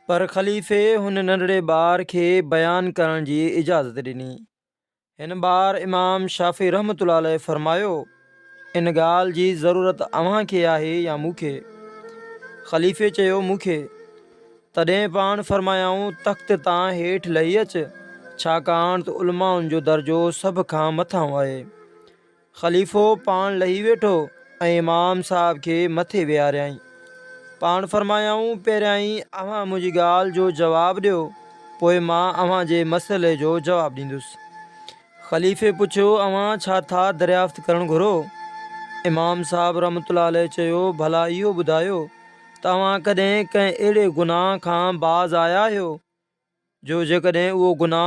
پر خليفي هن ننڍڙي ٻار کي بيان ڪرڻ جي اجازت ڏني. هن ٻار امام شافعي رحمة الله عليه فرمايو، ان ڳالهه جي ضرورت اوهان کي آهي يا مون کي؟ خليفي چيو، مون کي. تڏهن پاڻ فرمايائون، تخت تان هيٺ لهي اچ، ڇاڪاڻ ته علمائن جو درجو سڀ کان مٿانهون آهي. خليفو پاڻ لهي ويٺو ۽ امام صاحب کي مٿي ويهاريائين. پاڻ فرمايائون، پهريائين اوهان منهنجي ڳالهه جو جواب ڏيو، پوء مان اوهان جي مسئلي جو جواب ڏيندس. خليفي پڇيو، اوهان ڇا ٿا دريافت ڪرڻ گهرو؟ امام صاحب رحمة الله عليه چيو، ڀلا اهو ٻڌايو ته اوهان ڪڏهن ڪنهن اهڙي گناهه کان باز آيا آهيو، جو جيڪڏهن اهو گناهه.